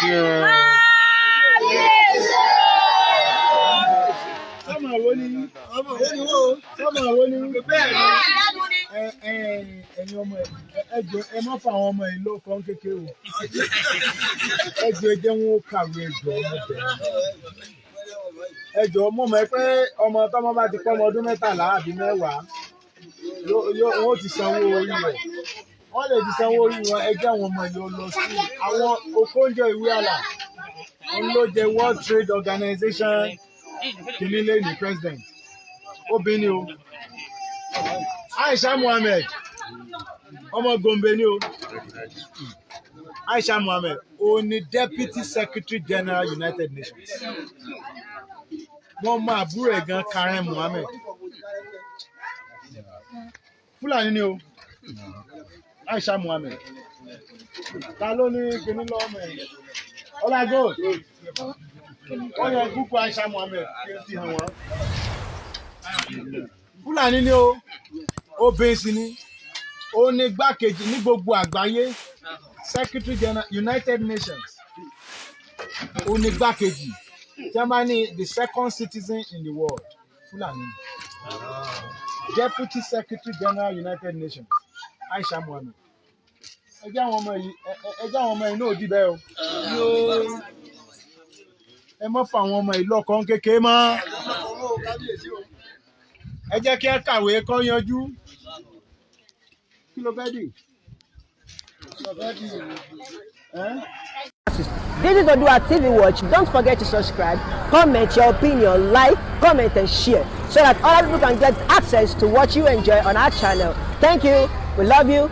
Kábíyèsí o. Kábíyèsí. Sọ́mọ wo ni? Ọmọ wo ni wo? Sọ́mọ wo ni? Bẹ́ẹ̀ ni. Ẹ ẹ ẹ̀yin ọmọ, ẹ ẹ jọ̀ọ́, ẹ má fa àwọn ọmọ yìí lóko kékeré o. Ẹ jọ̀ọ́, ẹ jẹ́ wọn ó kàwé. Ẹ jọ̀ọ́, ọmọ bẹ̀rẹ̀. Ẹ jọ̀ọ́, mo mọ̀ pé ọmọ tọ́mọ bá ti pọ́ ọmọ ọdún 13 àbí 10, wọ́n ti sanwó orí rẹ̀, wọ́n lè ti sanwó orí wọn. Ẹ jẹ́ àwọn ọmọ yìí ó lọ sí àwọn Okonjo Iweala, òun ló jẹ World Trade Organization kìíní lẹ́yìn president, obìnrin ni o. Aisha Muhammed, ọmọ Gombe ni o. Aisha Muhammed, òun ni Deputy Secretary General, United Nations. Wọ́n mọ àbúrò ẹ̀ gan, Karen Muhammed. Fúlàní ni o. Aisha Muhammed, ta ló ní kíní lọ́wọ́ mẹ́rin? Ọlá gold, wọ́n yẹ gúgú Aisha Muhammed kí n fi hàn wọ́n. Fúlàní ni o, obìnrin sì ni. Ó ní gbákejì ní gbogbo àgbáyé, Secretary General, United Nations. Ó ní gbákejì tí wọ́n bá ní the second citizen in the world, Fúlàní ni. Deputy Secretary General, United Nations, Aisha Muhammed. Ẹ jẹ́ àwọn ọmọ yìí, ẹ jẹ́ àwọn ọmọ yìí náà dìbẹ́ o. Ẹ má fa àwọn ọmọ yìí lọ́kàn kékeré mọ́. Ẹ jẹ́ kí ẹ kàwé kọ́ yanjú. Kí ló fẹ́ dì? Kí ló fẹ́ dì? Ẹ́? This is Odua TV Watch. Don't forget to subscribe, comment your opinion, like, comment, and share so that other people can get access to what you enjoy on our channel. Thank you. We love you.